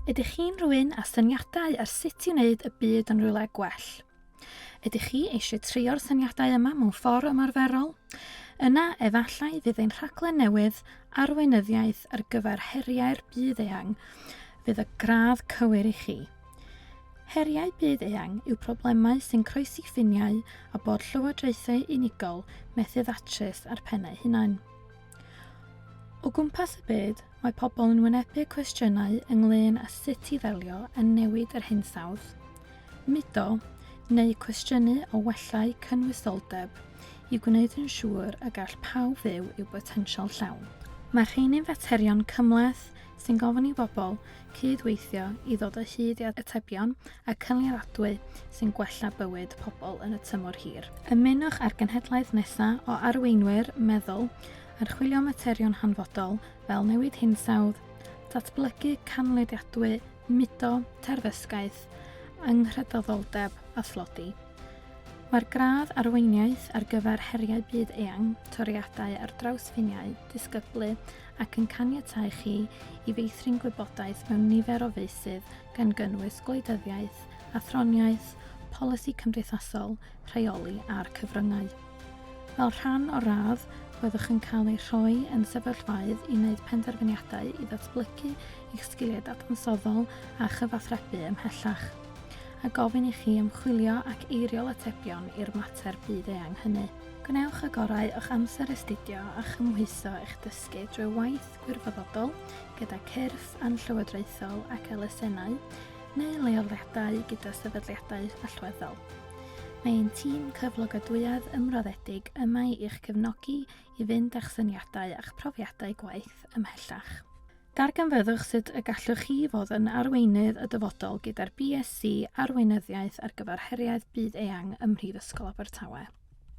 Ydych chi'n rhywun â syniadau ar sut i wneud y byd yn rhywle gwell? Ydych chi eisiau trio'r syniadau yma mewn ffordd ymarferol? Yna, efallai fydd ein rhaglen newydd Arweinyddiaeth ar gyfer heriau'r byd eang fydd y gradd cywir i chi. Heriau byd eang yw problemau sy'n croesi ffiniau a bod llywodraethau unigol methu ddatrys ar pennau hunain. O gwmpas y byd, mae pobl yn wynebu cwestiynau ynglŷn â sut i ddelio â newid yr hinsawdd, mudo, neu cwestiynu o wellâu cynwysoldeb i gwneud yn siŵr y gall pawb fyw i'w botensial llawn. Mae'r rheini'n faterion cymhleth sy'n gofyn i bobl cyd-weithio i ddod o hyd i atebion a cynaliadwy sy'n gwella bywyd pobl yn y tymor hir. Ymunwch â'r genhedlaeth nesaf o arweinwyr meddwl, archwilio materion hanfodol fel newid hinsawdd, datblygu canlyniadwy, mudo, terfysgaeth, anghredaddoldeb a thlodi. Mae'r gradd arweiniaeth ar gyfer heriau byd eang, toriadau ar draws ffiniau, disgyblu ac yn caniatáu chi i feithrin gwybodaeth mewn nifer o feysydd gan gynnwys gwleidyddiaeth, athroniaeth, polisi cymdeithasol, rheoli a'r cyfryngau. Fel rhan o'r radd, byddwch yn cael eich rhoi yn sefyllfaoedd i wneud penderfyniadau i ddatblygu eich sgiliau dadansoddol a chyfathrebu ymhellach, a gofyn i chi ymchwilio ac eiriol atebion i'r mater byd-eang hynny. Gwnewch y gorau o'ch amser astudio a chymhwyso eich dysgu drwy waith gwirfoddodol gyda cyrff anllywodraethol ac elusennau, neu leoliadau gyda sefydliadau allweddol. Mae ein tîm cyflogadwyedd ymroddedig yma i'ch cefnogi i fynd â'ch syniadau a'ch profiadau gwaith ymhellach. Darganfyddwch sut y gallwch chi fod yn arweinydd y dyfodol gyda'r BSc Arweinyddiaeth ar gyfer Heriau Byd-eang ym Mhrifysgol Abertawe.